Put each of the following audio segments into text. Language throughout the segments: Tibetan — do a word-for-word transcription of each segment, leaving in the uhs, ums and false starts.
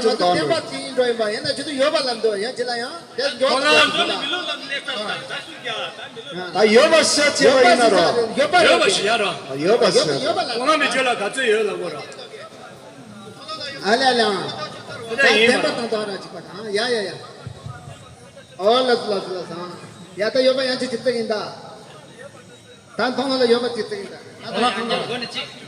ཚོ་དང་། བསྟན་པ་དེ་ཡིན་འགྲོ་ཡིན་པ་ཡིན་ན་ཇི་ལྟར་ཡོད་པ་ལ་འདོད་ཡང་ཇི་ལ་ཡང་དེ་འགྱོ་ཁོ་ཐུབ་ལ་པ་འགྲོ་ཞིག་ལ་མི་ལུགས་ལ་མི་ལས་ས་ས་ས་སུ་རྒྱ་ད་མི་ལུགས་ད་ཡོད་པ་ཤ་ཆེ་བ་ཡིན་ན་རོ། ཡོད་པ་ཡོད་པ་ཤི་ཡ་རོ། ཡོད་པ་ཤི་ཡ་ཡོད་པ་ལ་ཁོང་རང་མི་ཆོས་ལ་ག་ཚོད་ཡོད་ལ་གོ་ར། ཨ་ལ་ལ། དེ་ད་ཡིན་བསྟན་པ་དང་དོ་ར་ཅིག་པ་དང་ཡ་ཡ་ཡ། ཨོ་ལ་སུ་ལ་སུ་ལ་སང་། ཡ་ད་ཡོད་པ་ཡང་ཅི་ཅི་ཙིག་ཡིན་ད། ད་མཐོང་ལ་ཡོད་པ་ཅི་ཙིག་ཡིན་ད། ད་ད་མཐོང་ལ།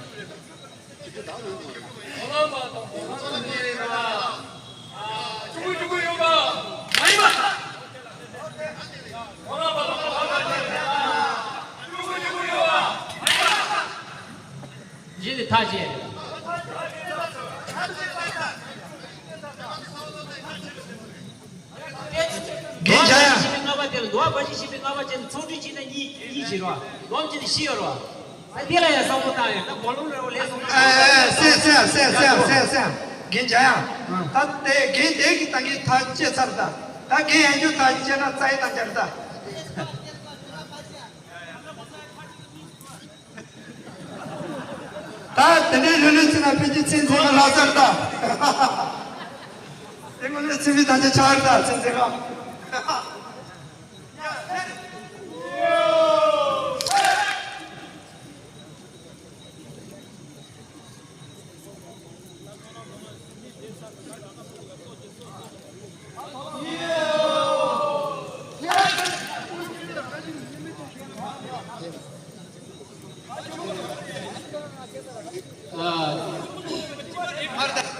རྗེས་ནས་ཐག་བཅད། རྒན་ཆ་ཡ། ལྔ་པ་དེ་ལ་འདུག་བ། ཞིག་ཞིག་པའི་ལྔ་པ་ཅན་ཚོགས་སྒྲིག་བྱས་ན་གཉིས་གཉིས་བྱེད་རོགས། སྒོམ་བྱས་ན་བཞི་ཡོད་རོགས། ད་དེ་ལ་ཡང་བསམ་བློ་བཏང་ཡོད་ན་གོ་ལོང་རེ་བ་ལས་སོང་ན། ཨ་ཨ་སེམས་སེམས་སེམས་སེམས་སེམས་སེམས། རྒན་ཆ་ཡ། ད་དེ་རྒན་དེ་གི་ད་གི་ཐག་བཅད་ཚར་ད། ད་རྒན་ཡང་རྒྱུ་ཐག་བཅད་ན་རྩ་ཡི་ད་འཇར་ད། ད་དེ་འདྲའི་ལྷོད་ལྷོད་ཚིག་ན་ཕལ་ཆེར་ཚན་ཚན་ལ་ལྷག་ཚར་ད། དེ་ངོ་ལས་ཚིག་མི་དང་ཆ་ཆག་ད་ཚན་ཚན་ལ།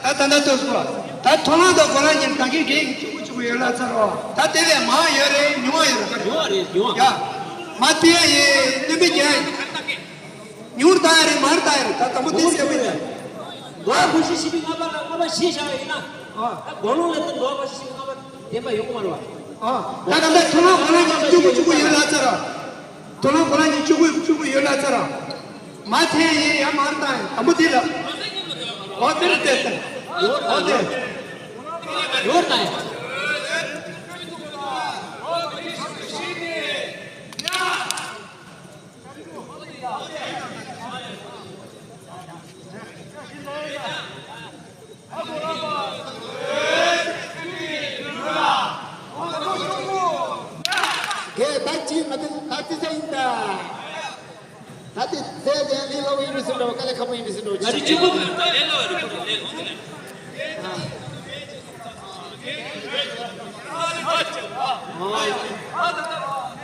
ད་ད་ལྟ་ཐོས་སོང་། ད་མཐོང་ལམ་དང་གོ་ལ་གཉིས་ད་གིན་གེགས་ཀྱི་གཅིག་པུ་གཅིག་པུ་ཡོད་ལ་ཚར་རོ། ད་དེ་ལས་མང་ཡོད་རེད་ཉུང་བ་ཡོད་རེད། ཉུང་བ་རེད་ཉུང་བ། ཡ། མ་དེ་ཡ་ཡེ་སྣོན་པའི་རྒྱ་ཡིན། ཉུང་རུ་བཏང་ཡ་རེད་མར་བཏང་ཡ་རེད། ད་དང་པོ་དེ་གསལ་པོ་ཡིན། ལྔ་པ་བཞི་བཞི་པའི་ལྔ་པ་ལ་ལྔ་པ་བཞི་བཞག་པ་ཡིན་ན། ཨ། ད་གོ་ལོང་ལ་ད་ལྔ་པ་བཞི་བཞི་པའི་ལྔ་པ་བདེན་པ་ཡོང་གི་མ་རེད་བ། ཨ། ད་ད་ལྟ་མཐོང་ལམ་གོ་ལ་གཉིས་གཅིག་པུ་གཅིག་པུ་ཡོད་ལ་ཚར་ར། མཐོང་ལམ་གོ་ལ་གཉིས་གཅིག་པུ་གཅིག་པུ་ཡོད་ལ་ཚར་ར། མ་ཐེ་ཡིན་ཡ་མར་བཏང་ཡ་དང་པོ་དེ་ལ། ཨོ་དེ་རེད་དེ་དེ། ཨོ་དེ། ཡོད་ན་ཡ། རྒན་ད་ཅི་ང་ཚོ་ད་ཅི་ཟེར་ཡིན་ད། ད་དེ་ཟེར་ཡང་ལས་སླ་བོ་ཡིན་པའི་སེམས་འདྲ་བ་དཀའ་ལས་ཁག་པོ་ཡིན་པའི་སེམས་འདྲ་བ་ཅི་ཞིག་ཡིན།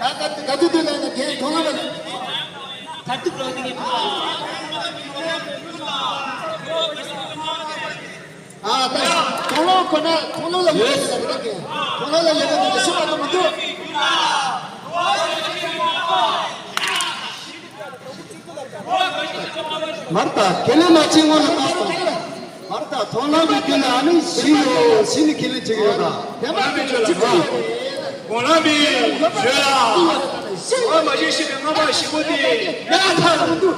ད་ད་ག་དུས་དུས་ལ་ཡིན་ན་རྒན་མཐོང་ལམ་པ་ད་དུས་ལ་ཡིན་ན། ཨ་ད་མཐོང་ལམ་ཁོ་ན་མཐོང་ལམ་ལ་ཡོད་ཟེར་ན་རེད་རྒན། མཐོང་ལམ་ལ་ཡོད་ན་འདི་ཤི་བ་དུ་མི་འདུག་མར་ད་ཁས་ལེན་མ་བྱེད་སྔོན་ལ་ད་ད། མར་ད་མཐོང་ལམ་གྱི་རྒྱུད་ལ་ཨ་ནི་བཞི་ཡོད་བཞི་ནི་ཁས་ལེན་བྱེད་ཀྱི་ཡོད་ད། དེ་མ་ནི་ཆོས་ལ་ད། གོང་ལམ་པའི་ཆོས་ལ། ཨ་མ་ཤེས་ཤེས་པའི་ལྔ་པ་བཞི་པོ་དེ་ཡ་ཐག་ལ་འདུག་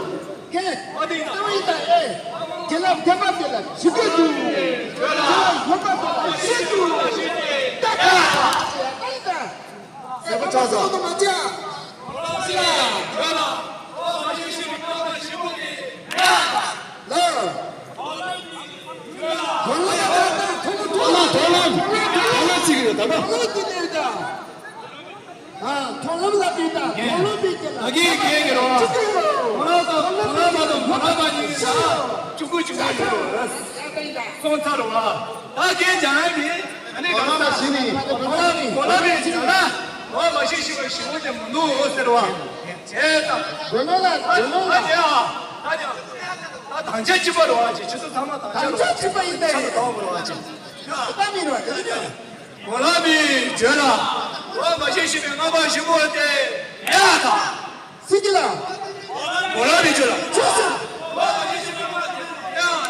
ཨ་དེ་ལྟ་བུ་ཡིན་ད་ཨེ། དེ་ལ་དེ་མ་དེ་ལ་ཞི་རྒྱུ་འདུག་དེ་ལ་ཡོད་པ་དེ་ལ་ཤི་འདུག་ད་ད་ད་ད་ད། ཟེར་བ་ཆགས་སོང་། ཨ་ནི་གང་ལ་གོ་ལ་རེད་ཟེར་ན་འོ་མ་ཤེས་ཤེས་པའི་ཞི་བོ་དེ་མི་འདུག་འོ་ཟེར་བ། བྱས་དང་། གོ་ལོ་ལ་གོ་ལོ་ལ། ཨ་ནི་ཨ། ཨ་ནི་ཨ། ད་དང་ཆ་གཅིག་པ་རེད་བ་ཅེ་ཁྱེད་ཚོ་ཚང་མ་དང་ཆ་རེད་བ། དང་ཆ་གཅིག་པ་ཡིན་ད་ཡིན། ཆ་ལ་དང་པོ་རེད་བ་ཅེ། ད་མི་རེད་བ་དེ་ནི། གོ་ལ་མི་བརྗོད་ལ། འོ་མ་ཤེས་ཤེས་པའི་ལྔ་པ་ཞི་བོ་དེ་ཡ་དང་། སྲིད་ཀྱི་ལ། གོ་ལ་མི་བརྗོད་ལ། ཆོས་སྲིད། འོ་མ་ཤེས་ཤེས་པའི་ལྔ་པ་ཞི་བོ་དེ་ཡ་དང་།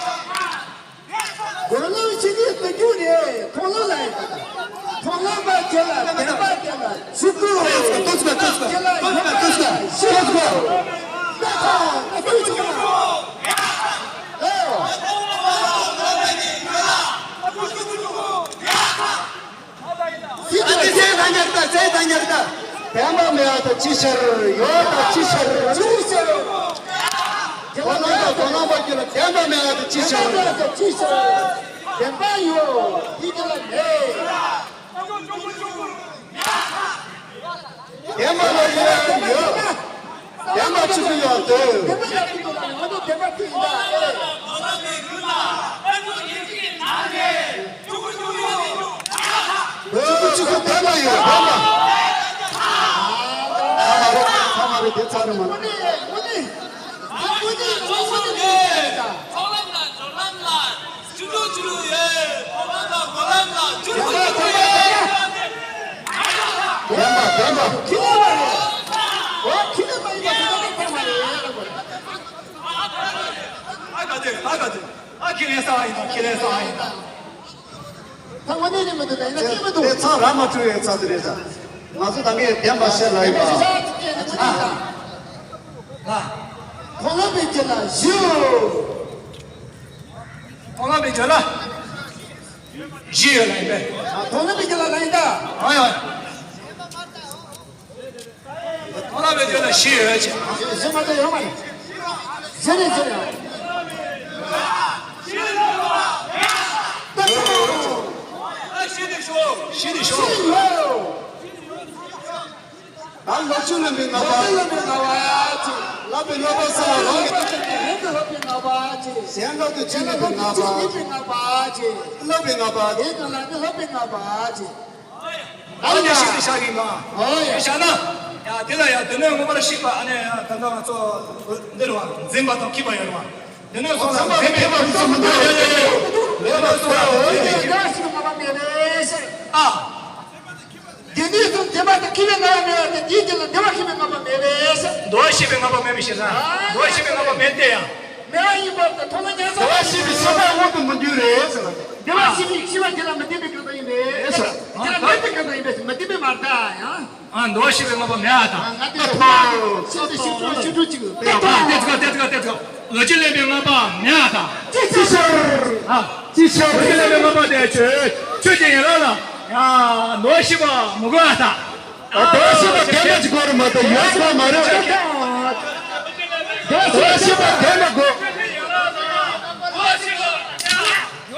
གོ་ལའི་ཕྱི་ཉིན་དུ་རྒྱུ་རེད། མཐོང་ལམ་ལ་ཡིན་ད། མཐོང་ལམ་པ་དེ་ལ་བདེན་པ་དེ་ལ་ཞུ་དགོས། ཏོག་ཙམ་ཏོག་ཙམ་ཏོག་ཙམ་ཞུ་དགོས། ད་ཁོང་ཨ་ཁུ་ཆུང་མ། ཨེ། ཨ་ཏི་ཚེ་ད་ཉར་ད་ཚེ་ད་ཉར་ད། བདེན་པ་མེད་པ་དང་ཅི་ཕྱིར་ཡོད་དང་ཅི་ཕྱིར། ཅི་ཕྱིར། གོ་ལ་དང་གོ་ལ་པ་ཁྱོད་ལ་བདེན་པ་མེད་པ་དང་ཅི་ཕྱིར། བདེན་པ་མེད་པ་དང་ཅི་ཕྱིར། བདེན་པ་ཡོད། དེ་ག་ལ་མེད། བདེན་པ་ལ་ཡོད་ཡོད། བདེན་པ་ཆུ་ཚོད་ཡོད་དོ། བདེན་པ་ཡག་གི་འདུག་ལ་ང་ཚོ་བདེན་པ་ཐུག་ཡིན་ད། ཨེ། ཆུ་ཚོད་ཆུ་ཚོད་བདེན་པ་ཡོད་བདེན་པ། ཚང་མ་རེད་ཚང་མ་རེད་དེ་ཚར་རེད་མ། དངོས་གནས་དངོས་གནས་དངོས་གནས་ཚོགས་ལམ་ལ་འབྱོར་ལམ་ལ། ཆུ་ཚོད་ཆུ་ཚོད་ཡོད། གོ་ལམ་ལ་གོ་ལམ་ལ་ཆུ་ཚོད་ཆུ་ཚོད་ཡོད། བདེན་པ་བདེན་པ། ཁྱི་ལས་མ་རེད། འོ་ཁྱི་ལས་མ་ཡིན་པ་དེ་ཚོ་ཚང་མ་རེད། ཨ་ག་དེ་ཨ་ག་དེ་ཨ་ཁྱི་ལས་ས་ཨ་ཡིན་ན་ཁྱི་ལས་ས་ཨ་ཡིན་ན། ད་དངོས་གནས་ནི་མི་འདུག་ད་ཡིན་ན་ཁྱི་མི་འདུག་དེ་ཚང་ར་མ་བྲུ་ཡའི་ཚ་དེ་རེད་ས། ང་ཚོ་ད་གིན་བདེན་པ་བཤད་ལ་ཡིན་པ། ཨ། ཨ། གོ་ལམ་པའི་རྒྱུད་ལ་བཞི། གོ་ལམ་པའི་རྒྱུད་ལ། བཞི་ཡོད་ལ་ཡིན་པས། ཨ། གོ་ལམ་པའི་རྒྱུད་ལ་ལ་ཡིན་ད། ཨ་ཡ། གོ་ལམ་པའི་རྒྱུད་ལ་བཞི་ཡོད་ཅེས། བཞི་མ་གཏོགས་ཡོད་མ་རེད། བཞི་རེད་བཞི་རེད། ཨ་བཞི་ནས་ཤོག་བཞི་ནས་ཤོག་བཞི་ཡོད། ད་ལོ་བཅུ་ལོན་པའི་ལྔ་པ། ལོ་བཅུ་ལོན་པའི་ལྔ་པ་ཅིག་བསླབ་པའི་སློབ་པ་གསུམ་ལ་རང་གི། ལྷན་དུ་སློབ་པའི་ལྔ་པ་ཅིག་གཞན་སློབ་ཏུ་བཅུ་གཉིས་པའི་ལྔ་པ། བཅུ་གཉིས་པའི་ལྔ་པ་ཅིག་སློབ་པའི་ལྔ་པ། དེའི་སྒང་ལ་ནི་སློབ་པའི་ལྔ་པ་ཅིག་ཨ་ནི་ཤིག་ཏུ་བཞག་གི་མ། ཨོ་ཡ། བཞག་ན། ཡ་དེ་ལ་ཡ་དེ་ནས་ངོ་མར་ཤིག་པ་ཨ་ནི་ད་ལྟ་ང་ཚོ་འདིར་བ་འཛིན་པ་དང་འཁྱིད་པ་ཡོད་རེད་བ། དེ་ནས་སོང་ཙང་འཛིན་པའི་འཁྱིད་པ་རིགས་སུ་མི་འདུག་ཡ་ཡ་ཡ་ཡ། ལས་པ་སོགས་ཡ་འོ་ཡ་ཡ། ཨ། དེ་ནས་སུ་བདེན་པ་དང་ཁྱི་ལས་ལྔ་པ་མེད་པ་དེ་དེའི་རྒྱུད་ལ་བདེ་བ་ཁྱི་ལས་ལྔ་པ་མེད་པས་ཟེར། འདུ་བ་ཤེས་པའི་ལྔ་པ་མེད་པའི་ཕྱིར་ན། འདུ་བ་ཤེས་པའི་ལྔ་པ་མེད་དེ་ཡང་། མེད་པ་ཡིན་པར་ཐལ། ཐོག་མ་ཉན་ས། འདུ་བ་ཤེས་པའི་ཤེས་པ་དངོས་དུ་མི་འགྱུར་རེད་ཟེར་བ་དེ། བདེ་བ་ཤེས་པའི་ཤེས་པ་དེ་ལ་མི་བདེན་པའི་སྐབས་ཡིན་པས་ཟེར། དེ་ལ་མེད་པའི་སྐབས་ཡིན་པས་མི་བདེན་པའི་མ་རེད་ད་ཡང་། ཨ། འདུ་བ་ཤེས་པའི་ལྔ་པ་མེད་ཨ་ད། ང་དེ་ལྟ་ཐོག་ཤེས་པའི་ཤེས་པ་ཤེས་པ་ཅིག་ལྟ་ཐོག་དེ་ཚོ་དེ་ཚོ་དེ་ཚོ། ལོ་རྒྱུས་ལེན་པའི་ལྔ་པ་མེད་ཨ་ད། ཅི་ཅི་ཤར། ཨ། ཅི་ཤར། ལོ་རྒྱུས་ལེན་པའི་ལྔ་པ་དེ་ཆོས་ཆོས་ཀྱི་ཡན་ལག་ལ་ཡ་འདུ་བ་ཤེས་པ་མི་དགོས་ཨ་ད། ཨ། འདུ་བ་ཤེས་པ་དེ་ལ་ཅི་དགོས་རེད་མ་གཏོགས་ཡོད་པ་མ་རེད། འདུ་བ་ཤེས་པ་དེ་ལ་དགོས།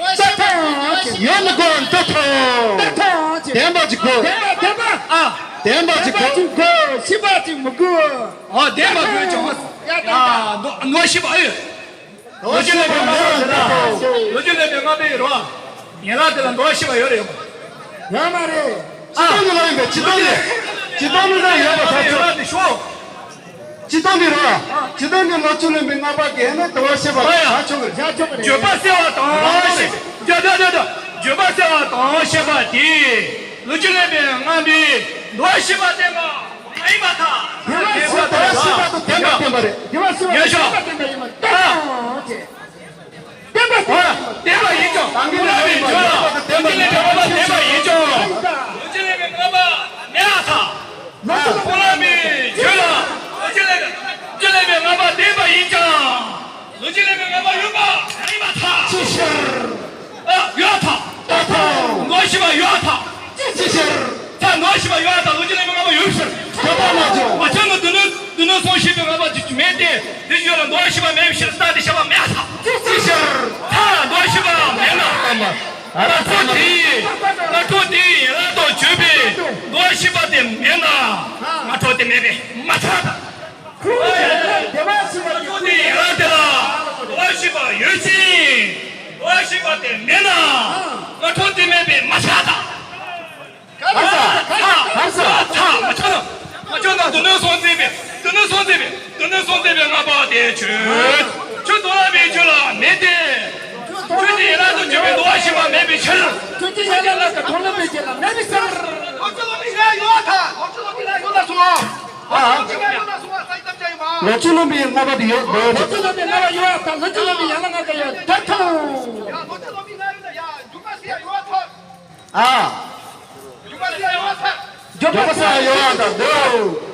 ལྟ་ཐོག་ཡོད་མི་དགོས། ལྟ་ཐོག་ལྟ་ཐོག་བདེན་པ་ཅིག་དགོས། བདེན་པ་བདེན་པ། ཨ། བདེན་པ་ཅིག་དགོས། ཤེས་པ་ཅིག་མི་དགོས། ཨོ་བདེན་པ་དགོས་བྱུང་། ཡ་ད་ད། འདུ་བ་ཤེས་པ་ཨེ་ཡོད། ལོ་རྒྱུས་ལེན་པའི་ལྔ་པ་དེ་ལ། ལོ་རྒྱུས་ལེན་པའི་ལྔ་པའི་རོ། ཡན་ལག་དེ་ལ་འདུ་བ་ཤེས་པ་ཡོད་རེད། ཡོད་མ་རེད། སྤྱི་དོན་ནི་ལ་ཡིན་པས་སྤྱི་དོན་ནི། སྤྱི་དོན་ནི་ལ་ཡོད་པ་ས་ཡན་ཆོག་ལག་དེ་ཤོག་སྤྱི་དོན་ནི་རོ། སྤྱི་དོན་ནི་ལོ་རྒྱུས་ལེན་པའི་ལྔ་པ་དེ་ནི་འདུ་བ་ཤེས་པ་ལ་ཡ་ཆོག་གི་རེད། བརྗོད་པ་གསལ་བ་དང་ཤེས། ཡ་ད་ད་ད། བརྗོད་པ་གསལ་བ་དང་ཤེས་པ་དེ། ལོ་རྒྱུས་ལེན་པའི་ལྔ་པའི་འདུ་བ་ཤེས་པ་བསྟན་པ། ཡིན་པར་ཐལ། དེ་ལ་སུ་དེ་ལ་ཤེས་པ་དང་ལྡན་པ་བསྟན་པ་རེད། དེ་ལ་སུ་ཡོད་ཤོག་ལྡན་པ་བསྟན་པ་ཡིན་པ་ལྟ་ཅེས། བསྟན་པ་ཨ། བསྟན་པ་ཡིན་ཀྱང་། ལྔ་པའི་རྒྱུད་ལ་ལྔ་པ་བསྟན་པ་ཡིན་ཀྱང་། ལོ་རྒྱུས་ལེན་པའི་ལྔ་པ་མེད་པར་ཐལ། ལོ་རྒྱུས་ལེན་པའི་རྒྱུད་ལ་ལོ་རྒྱུས་ལེན་པའི་ལྔ་པ་བསྟན་པ་ཡིན་ཀྱང་། ལོ་རྒྱུས་ལེན་པའི་ལྔ་པ་ཡོད་པ་ཡིན་པར་ཐལ། ཅི་ཕྱིར། ཨ། ཡོད་ཐལ། ལྟ་ཐལ། འདུ་བ་ཤེས་པ་ཡོད་ཐལ། ཅི་ཅི་ཕྱིར། ད་འདུ་བ་ཤེས་པ་ཡོད་ཐལ། ལོ་རྒྱུས་ལེན་པའི་ལྔ་པ་ཡོད་ཕྱིར། དོགས་པ་མ་བྱུང་། མ་བྱུང་ན་སྡེ་སྣོད་སྡེ་སྣོད་གསུམ་ཤེས་པའི་ལྔ་པ་ཅིག་མེད་དེ། དེ་བཞིན་ལ་འདུ་བ་ཤེས་པ་མེད་པའི་ཕྱིར་རྟགས་དེ་བྱ་བ་མེད་ཐལ། ཅི་ཅི་ཕྱིར། ད་འདུ་བ་ཤེས་པ་མེད་ན། སྔ་དྲོ་དེ་སྔ་དྲོ་དེ་ཡན་ལག་ཏུ་གྱུར་པའི་འདུ་བ་ཤེས་པ་དེ་མེད་ན། སྔ་དྲོ་དེ་མེད་པས་མ་ཐལ། ཁོ་བོ་ཡང་དེ་བ་ཞིག་པ་ཡོད་ཅིང་། འདུ་བ་ཤེས་པ་ཡོད་ཅིང་། འདུ་བ་ཤེས་པ་དེ་མེད་ན། སྔ་དྲོ་དེ་མེད་པས་མ་ཐལ། ག་རེ་ཟ། ག་རེ་ཟ། མ་ཆགས་ན། མ་ཆགས་ན་སྡེ་སྣོད་གསུམ་འཛིན་པའི་སྡེ་སྣོད་གསུམ་འཛིན་པའི་སྡེ་སྣོད་གསུམ་འཛིན་པའི་ལྔ་པ་དེ་ཆོས། ཆོས་མཐོང་ལམ་པའི་རྒྱུད་ལ་མེད་དེ། ཆོས་ཀྱི་ཡན་ལག་ཏུ་གྱུར་པའི་འདུ་བ་ཤེས་པ་མེད་པའི་ཕྱིར། ཆོས་ཀྱི་ཡན་ལག་ཏུ་མཐོང་ལམ་པའི་རྒྱུད་ལ་མེད་པའི་ཕྱིར། ལོ་རྒྱུས་ལོ་རྒྱུས་ལ་ཡོད་ཐལ། ལོ་རྒྱུས་ལོ་རྒྱུས་ལ་ཡོད་ལ་སོང་། ཨ། ལོ་རྒྱུས་ལོ་རྒྱུས་ལ་ཡོད་ལ་སོང་བ་ས་ཡི་ཙམ་ཅང་ཡོད་མ། ལོ་རྒྱུས་ལོ་རྒྱུས་ལྔ་པ་དེ་ཡོད་དོ། ལོ་རྒྱུས་ལོ་རྒྱུས་ལྔ་པ་ཡོད་ཐལ། ལོ་རྒྱུས་ལོ་རྒྱུས་ཡན་ལག་ལྔ་པ་ཡོད་ཐལ། ལོ་རྒྱུས་ལོ་རྒྱུས་ལྔ་ཡོད་ན་ཡ་འཇུག་པ་ཟེར་ཡ་ཡོད་ཐལ། ཨ། འཇུག་པ་ཟེར་ཡ་ཡོད་ཐལ། འཇུག་པ་ཟེར་ཡ་ཡོད་ཐལ་འདུག་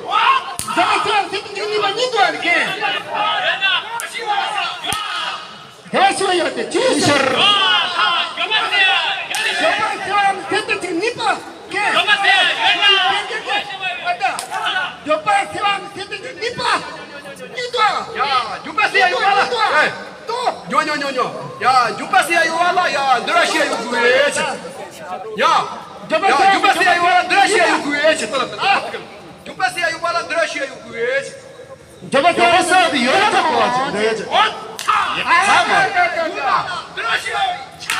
འཇུག་པ་ཟེར་ཡ་ཟེར་དེ་གཉིས་པ་གཉིས་འདུག་ཨ་ནི་ཀན། དེ་བ་ཞིག་ཡོད་དེ་ཅི་ཕྱིར། འཇུག་པ་ཟེར་ཡ་ཟེར་དེ་གཉིས་པ་ཀན། འཇུག་པ་ཟེར་ཡ་ཟེར་དེ་གཉིས་པ་གཉིས་འདུག་ཡ་འཇུག་པ་ཟེར་ཡ་ཡོད་ལ། ཏོ། ཉོ་ཉོ་ཉོ་ཉོ། ཡ་འཇུག་པ་ཟེར་ཡ་ཡོད་ལ་ཡ། འདི་ར་ཤེས་ཡོང་དགོས་ཡེ་ཆེ། ཡ། ཡ། རྒྱུག་པ་ཟེར་ཡ་ཡོད་ལ་འདི་ར་ཤེས་ཡོང་དགོས་ཡེ་ཆེ། ལྟ་ལ་ལྟ་ལ། རྒྱུག་པ་ཟེར་ཡ་ཡོད་པ་ལ་འདི་ར་ཤེས་ཡོང་དགོས་ཡེ་ཆེ། རྒྱུག་པ་ཟེར་ཡ་ཟེར་ཡོད་ལ་ཐག་པ་ཆེ་འདི་ཡེ་ཆེ། ཨོ། ཡ། ཚ་མ། འདི་ར་ཤེས་ཡོང་ཆ།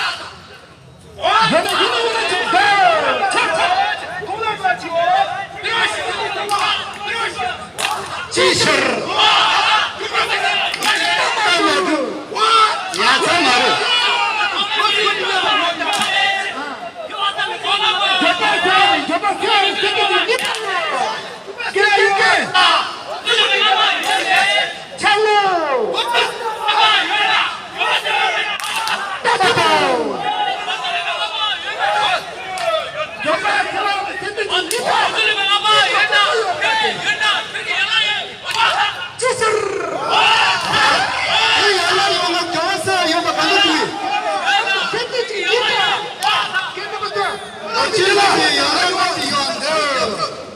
ཅི་ཕྱིར། ཡ་ཚ་མ་རུ། ཅི་ལ་ཡང་ལ་ཡོད་ཡོད་འདི།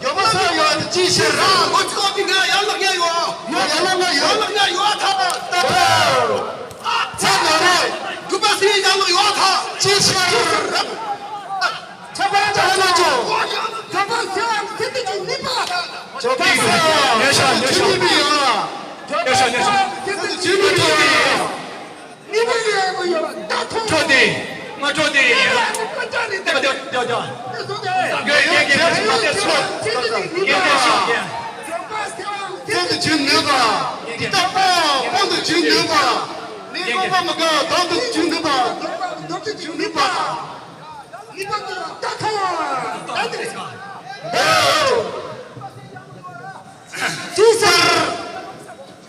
ཡོད་པ་ས་ཡོད་ཅི་ཕྱིར། ཨ། ཁོ་ཚོ་གི་ང་ཡར་ལངས་ཡ་ཡོད། ཡོད། ཡར་ལངས་ཡ་ཡོད། ཡར་ལངས་ཡ་ཡོད་ད། ད་ད། ཚ་ན་རེ། རྒྱུག་པ་སི་ཡར་ལངས་ཡོད་ད། ཅི་ཕྱིར། ཚ་པ་ཚ་ན་ཅོ། རྒྱུག་པ་སི་ཡར་ལངས་ཚེ་འདི་ཀྱི་ནུས་པ། ཅོ་པ་ས། ཉེ་ཤ་ཉེ་ཤ། ཉེ་ཤ་ཉེ་ཤ། ཚེ་འདི་ཀྱི་ནུས་པ། ཉེ་པ་ཡོད་ཡོད་ད་ཐོ། འཕྲོ་འདི། སྔ་འཕྲོ་འདི། ཨེ་ཡ་ནི་ཀ་ཅ་རི་ཏེ། ཏེ་ཏེ་ཏེ་ཏེ། ཏེ་སོ་ཏེ། གེ་གེ་གེ་གེ་ཏེ་སོ། གེ་གེ་ཤོ་གེ། ཚེ་འདི་ཀྱི་ནུས་པ། ཏེ་ཏ་པ་པོ་འདི་ཀྱི་ནུས་པ། ནི་ཀོ་པ་མ་ག་ད་འདི་ཀྱི་ནུས་པ། ནུས་པ་ཀྱི་ནུས་པ། ནུས་པ་ཀྱི་ད་ཐོ། ད་ཏེ་རེ་ཆ། ཏེ་སར།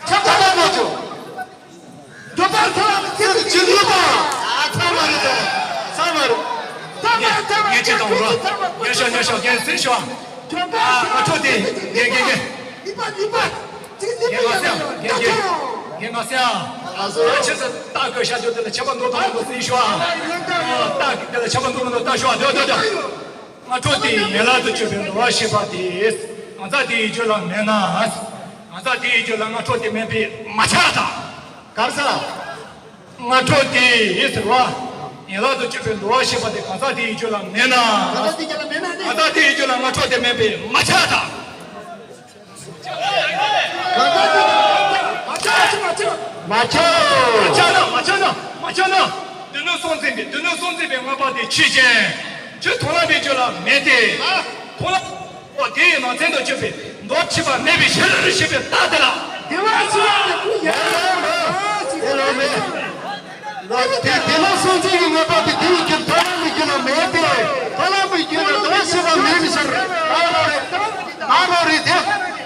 ཁྱབ་ད་ལ་མ་བྱོ། འགྲོ་པ་ཚོ་ལ་ཚེ་འདི་ཀྱི་ནུས་པ། ཨ་ཚ་མ་རེད་དོ། ཚ་མ་རེད། ཚ་མ་ཚ་མ། ངས་ཅི་དང་རོ། ཉོ་ཤོག་ཉོ་ཤོག་གན་སེ་ཤོག་ཨ་ཨ་ཁྲོ་དེ་ངས་ངས་ངས། ནུས་པ་ནུས་པ། ཚེ་འདི་ཀྱི་ནུས་པ། ངས་ངས་ངས་ངས་ང་སེ་ཨ། ཨ་ཚོ་ཆེ་ས་ཏག་གི་ཤ་ཇོ་དེ་ལ་ཆ་པ་འདོ་དང་འདོ་སེ་ཤོག་ཨ། ཏག་གི་དེ་ལ་ཆ་པ་འདོ་མི་འདོ་ལྟ་ཤོག་ཨ། འདོ་འདོ་འདོ། སྔ་དྲོ་དེའི་ཡན་ལག་ཏུ་གྱུར་པའི་འདུལ་བ་ཞེས་པ་དེས་གང་ཟག་དེའི་རྒྱུད་ལ་མེད་ན། གང་ཟག་དེའི་རྒྱུད་ལ་སྔ་དྲོ་དེ་མེད་པས་མ་ཁྱབ་པར་ཐལ། ག་རེ་ཟེར། སྔ་དྲོ་དེའི་ཟེར་བ། ཡན་ལག་ཏུ་གྱུར་པའི་འདུལ་བ་ཞེས་པ་དེ་གང་ཟག་དེའི་རྒྱུད་ལ་མེད་ན། གང་ཟག་དེའི་རྒྱུད་ལ་མེད་ན་ནི། གང་ཟག་དེའི་རྒྱུད་ལ་སྔ་དྲོ་དེ་མེད་པས་མ་ཁྱབ་པར་ཐལ། མ་ཁྱབ། མ་ཁྱབ། མ་ཁྱབ་ན། མ་ཁྱབ་ན། མ་ཁྱབ་ན། སྡེ་སྣོད་གསུམ་འཛིན་པའི། སྡེ་སྣོད་གསུམ་འཛིན་པའི་མངོན་པ་དེ་ཆོས་ཅན། ཆོས་མཐོང་ལམ་པའི་རྒྱུད་ལ་མེད་དེ། མཐོང་ལམ། འོ་དེའི་ནང་ཚན་དུ་གྱུར་པའི་མདོར་ཕྱིན་པ་མེད་པའི་ཕྱིར་ཞེས་པའི་རྟགས་དེ་ལ། དེ་བ་ཆོས་ཅན་དེ་ལ་མེད། དེ་ལ་སེམས་ཅན་གྱི་མངོན་པ་དེ་དེ་ཡི་རྒྱུད་མཐོང་ལམ་པའི་རྒྱུད་ལ་མེད་དེ། མཐོང་ལམ་པའི་རྒྱུད་ལ་མདོར་ཕྱིན་པ་མེད་པའི་ཕྱིར། ད་རོ་རེད། ད་རོ་རེད་དེ།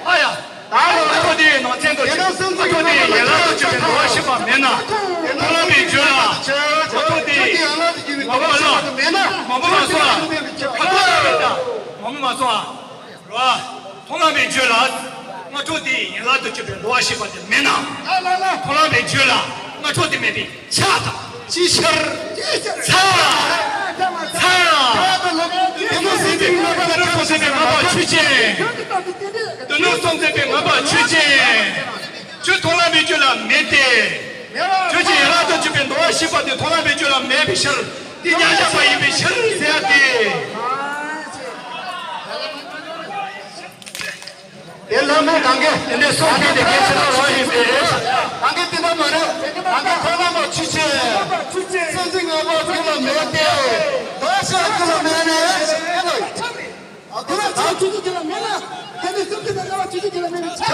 ཨ་ཡ། ད་རོ་རེད། ཨ་ཁྲོ་དེའི་ནང་ཚན་དུ་དེ་ལ་སེམས་ཅན་གྱི་མངོན་པ་དེ་ཡན་ལག་ཏུ་གྱུར་པའི་འདུལ་བ་ཞེས་པ་མེད་ན། མཐོང་ལམ་པའི་རྒྱུད་ལ། ཨ་ཁྲོ་དེ། མ་མོ་མ་སོང་ཨ། ཁ་ཁོ་ལ་རེད་ད། མ་མོ་མ་སོང་ཨ། རོ། མཐོང་ལམ་པའི་རྒྱུད་ལ། སྔ་དྲོ་དེའི་ཡན་ལག་ཏུ་གྱུར་པའི་འདུལ་བ་ཞེས་པ་དེ་མེད་ན། ལ་ལ་ལ། མཐོང་ལམ་པའི་རྒྱུད་ལ་སྔ་དྲོ་དེ་མེད་པས་ཁྱབ་པར་ཐལ། ཅི་ཕྱིར། ཚ། ཚ། སྡེ་སྣོད་གསུམ་འཛིན་པའི་མངོན་པ་ཆོས་ཅན། སྡེ་སྣོད་གསུམ་འཛིན་པའི་མངོན་པ་ཆོས་ཅན། ཆོས་མཐོང་ལམ་པའི་རྒྱུད་ལ་མེད་དེ། ཆོས་ཀྱི་ཡན་ལག་ཏུ་གྱུར་པའི་འདུལ་བ་ཞེས་པ་དེ་མཐོང་ལམ་པའི་རྒྱུད་ལ་མེད་པའི་ཕྱིར། དེ་མཉམ་གཞག་པ་ཡིན་པའི་ཕྱིར་ཟེར་ཏེ། དེ་ལ་མོ་གང་གས་དེ་འདྲའི་སོགས་ཀྱི་དེ་གལ་ཆེ་ན་རང་ཡིན་པས། གང་གས་དེ་འདྲ་མ་རེད། གང་གས་ཐོག་མ་མ་ཆུ་ཆེ། སེམས་ཅན་ངོ་བོ་ཀུན་ལ་མེད་དེ། དོ་ཤ་ཀུན་ལ་མེད་ནས། དེ་ལ་ཆ་ཆུ་ཆུ་ཀུན་ལ་མེད་ན། དེ་ནི་སེམས་ཅན་ངོ་བོ་ཆུ་ཆུ་ཀུན་ལ་མེད་ནས་ཆ།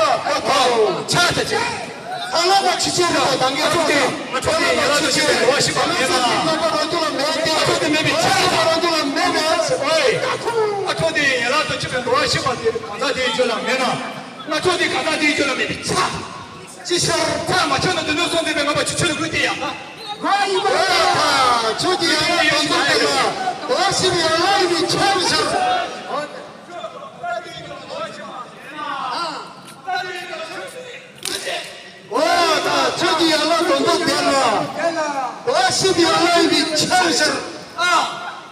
ཆ་ཆ་ཆ། ཐོག་མ་མ་ཆུ་ཆེ་རེད། གང་གས་ཐོག་མ་མ་ཆུ་ཆེ། ང་ཁྲོ་དེ་ཡན་ལག་ཏུ་གྱུར་པའི་འདུལ་བ་ཞེས་པ་མེད་ན། ང་ཁྲོ་དེ་མེད་པའི་ཆ། ང་ཁྲོ་དེ་མེད་པའི་ཆ། ཨོ་ཡ། ང་ཁྲོ་དེ་ཡན་ལག་ཏུ་གྱུར་པའི་འདུལ་བ་ཞེས་པ་དེ་གང་ཟག་དེའི་རྒྱུད་ལ་མེད་ན། ང་ཁྲོ་དེ་གང་ཟག་དེའི་རྒྱུད་ལ་མེད་པའི་ཆ། ཅི་ཕྱིར། ཐ་མ་ཁྱོད་ནི་སྡེ་སྣོད་གསུམ་འཛིན་པའི་མངོན་པ་ཆོས་ཅན་ལ་གུས་ཏེ་ཡང་ན། ང་ཡིན་པ་ཡིན་པ་དང་། ཆོས་ཀྱི་ཡན་ལག་དོན་དུ་བསྟན་ལ། འདུལ་བ་ཞེས་པའི་ཡན་ལག་ཡིན་པའི་ཆ་ཡིན་ཕྱིར། འོ་ད་ཆོས་ཀྱི་ཡན་ལག་དང་པོ་དེ་ལ། དེ་ལ། འདུལ་བ་ཞེས་པའི་ཡན་ལག་ཡིན་པའི་ཕྱིར་ཕྱིར། ཨ།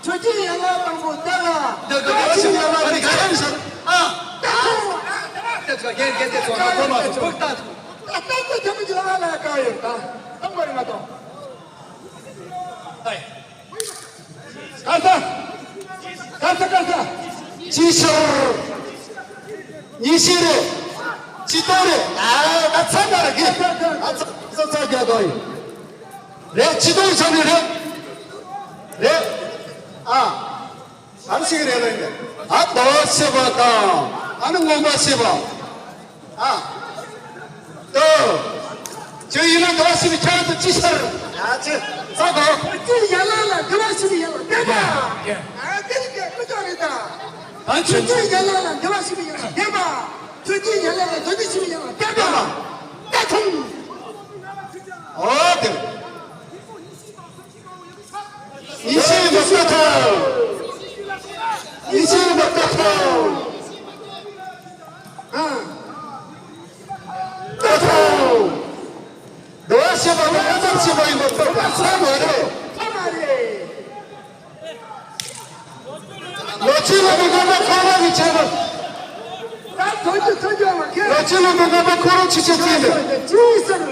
ཆོས་ཀྱི་ཡན་ལག་དང་པོ་དེ་ལ། འདུལ་བ་ཞེས་པའི་ཡན་ལག་ཡིན་པའི་ཕྱིར་ཕྱིར། ཨ། ད་ཁོ། ད་ཁོ་རྒན་རྒན་དེ་ཚོ་ང་ཁོ་མ་ཚོ་ཕུགས་ད། ད་ལྟ་ཁོ་ཐེ་མི་འཇོག་ཨ་ལ་ཀ་ཡོད་ད། ད་མ་རེད་མ་གཏོགས། ཨའི། ག་ས། ག་ས་ག་ས། ཅི་ཤར། ཉི་ཤུ་རེད། ཅི་ཏོ་རེད། ཨ་ཨ་ཚ་ག་རེད་གི། ཨ་ཚ་ཚ་ཚ་རྒྱག་གོ་ཡིན། རེད། ཅི་ཏོ་ཡིན་ས་ནི་རེད། རེད། ཨ། གང་ཞིག་རེད་ལ་ཡིན། ཨ་ཏོ་ཤེས་པ་དང་། ཨ་ནི་ངོ་མ་ཤེས་པ། ཨ། ཏོ། ཁྱོད་ཡིན་ན་འགྲོ་བ་ཞི་བའི་ཆ་དུ་ཅི་ཤར། ཡ་ཅི། ས་གོ། ཁྱོད་ཡ་ལ་ལ་འགྲོ་བ་ཞི་བའི་ཡ་ལ་བསྟན་པ། ཡ། ཨ་དེ་ནི་ཀྱེ་ཀུ་ཅོ་རེད་ད། ཨ་ཁྱོད་ཁྱོད་ཡ་ལ་ལ་འགྲོ་བ་ཞི་བའི་ཡ་ལ་བསྟན་པ། ཁྱོད་ཀྱི་ཡ་ལ་ལ་འགྲོ་བ་ཞི་བའི་ཡ་ལ་བསྟན་པ། ད་ཐུང་། ཨོ་དེ། ཡེ་ཤེས་མ་ལྟ་ཐོ། ཡེ་ཤེས་མ་ལྟ་ཐོ། ཨ། ལྟ་ཐོ། འགྲོ་བ་ཞི་བ་ལ་ཨ་ཙམ་ཞི་བ་ཡིན་པ་ལྟ་ཐོ། ས་མ་རེད། ས་མ་རེད། ལོ་ཆེན་ལ་མི་དགོས་པ་ཁོ་རང་གི་བྱས་པ། ད་ཐོན་རྒྱུ་ཐོན་རྒྱུ་བ་ཁྱེད། ལོ་ཆེན་ལ་མི་དགོས་པ་ཁོ་རང་ཆི་ཆི་ཅི་འདི། ཅི་ཟེར།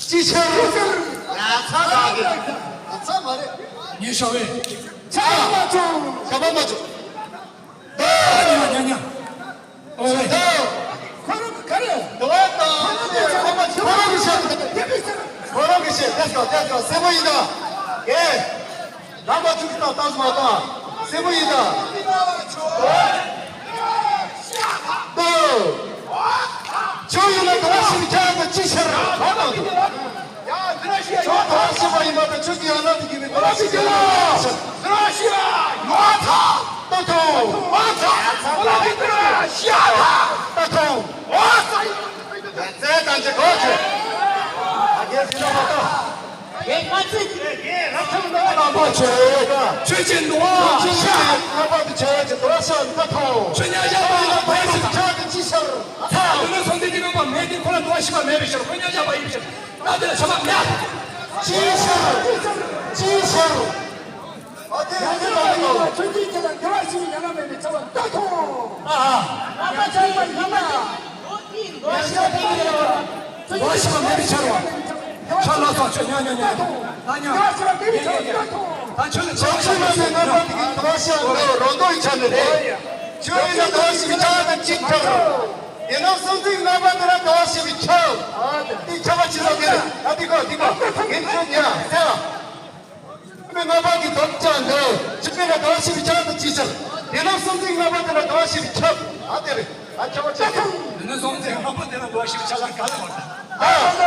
ཅི་ཆར། ཡ་ཚ་ལ་གི། ཡ་ཚ་མ་རེད། ཉེ་ཤོ་བས། ཆ་མ་བྱུང་། ཞབས་པ་མ་བྱུང་། ད་ཉ་ཉ་ཉ། ཨོ་ཝེ། ད། ཁོ་རང་ག་རེ། དུ་བ་དང་ཁོ་རང་གི་ཤ། ཁོ་རང་གི་ཤ། ལྟས་སོ་ལྟས་སོ་སེ་མོ་ཡིན་ད། ཨེ། རང་པ་ཚུགས་ཀྱི་ད་ཏང་མ་ཏང་སེམས་པོ་ཡིན་ད། ཏོ། ཁྱོད་ཡིན་ན་ག་བ་ཞིག་ཁྱེད་ལ་ཅི་ཤར་བ་དང་། ཁྱོད་ག་བ་ཞིག་པ་ཡིན་པ་དང་ཁྱོད་ཀྱི་ཡང་ན་དེ་གི་མི་ག་བ་ཞིག་ཁྱེད་ལ་ཤར། ཏོ་ཏོ། ཏོ་ཏོ། ད་ཐོང་། ཙེ་དང་ཅི་གོ་ཆེ། ཨ་རྒྱལ་སྲིད་ལ་མ་ཏོ། ངས་མ་ཚད་ཀྱི་རེད། ངས་རབ་འབྱམས་ནོར་བ་རྣམ་པ་ཆེ། ཆོས་ཀྱི་འདུལ་བ་ཆེ། རྣམ་པ་དུ་ཆེ་ཆེ་འདུལ་བ་ཤར་མཐའ་ཐོག་ཆོས་ཉག་བཞག་པ་ཡིན་ན་བོད་སྲིད་ཆགས་ཀྱི་ཅི་ཤར། ཚ་འདི་ནི་སོང་ཚེ་ཀྱི་རྣམ་པ་མེད་དེ་ཁོ་ལ་འདུལ་བ་ཤེས་པ་མེད་པའི་ཕྱིར། ཁོ་ཉག་བཞག་པ་ཡིན་པའི་ཕྱིར། ན་དེ་ལ་ཆོས་པ་མེད། ཅི་ཤར། ཅི་ཤར། ཨ་དེ་ཡང་དེ་ལ་ཡིན་ལ་ཆོས་ཀྱི་ཆེ་ལ་འགལ་བ་ཞིག་ཡང་ན་མེད་པའི་ཚ་བ་མཐའ་ཐོག་ཨ་ཨ། རྣམ་པ་ཆགས་པ་ཡིན་ན། འདུལ་བ་ཤེས་པ་མེད་པའི་ཕྱིར་རོ། འདུལ་བ་ཤེས་པ་མེད་པའི་ཕྱིར་རོ། ཕྱག་ལ་སོགས་ཆོས་ཉག་ཉག་ཉག་ད་ཉག་ད་ཆོས་ལ་ཆགས་པ་ཤེས་པ་མེད་པའི་རྣམ་པ་དེ་གི་འདུལ་བ་ཤེས་པ་རོ་འདོད་ཆགས་ནི་རེད། ཆོས་ཡིན་ན་འདུལ་བ་ཤེས་པའི་ཆགས་ན་གཅིག་ཐག་རོ། ཡིན་ནམ་སེམས་ཅན་རྣམ་པ་དེ་ལ་འདུལ་བ་ཤེས་པའི་ཆགས། དེ་ཆགས་པ་ཅི་ལ་དེ་རེད། ད་དེ་གོ་དེ་གོ་ངས་ཆོས་ཉག་ཟེར་བ། མི་རྣམ་པ་གི་དོན་ཅང་འདི། ཅི་པའི་ལ་གང་ཞིག་བྱ་དུ་ཅི་ཟེར། དེ་ནི་སེམས་ཅན་རྣམ་པ་དེ་ལ་གང་ཞིག་ཁྱབ། ཨ་དེ་རེད། ཨ་ཁྱབ་པ་ཅི་ཟེར། དེ་ནི་སེམས་ཅན་རྣམ་པ་དེ་ལ་གང་ཞིག་བྱ་ལ་ག་ལ་བར་ད། ཨ།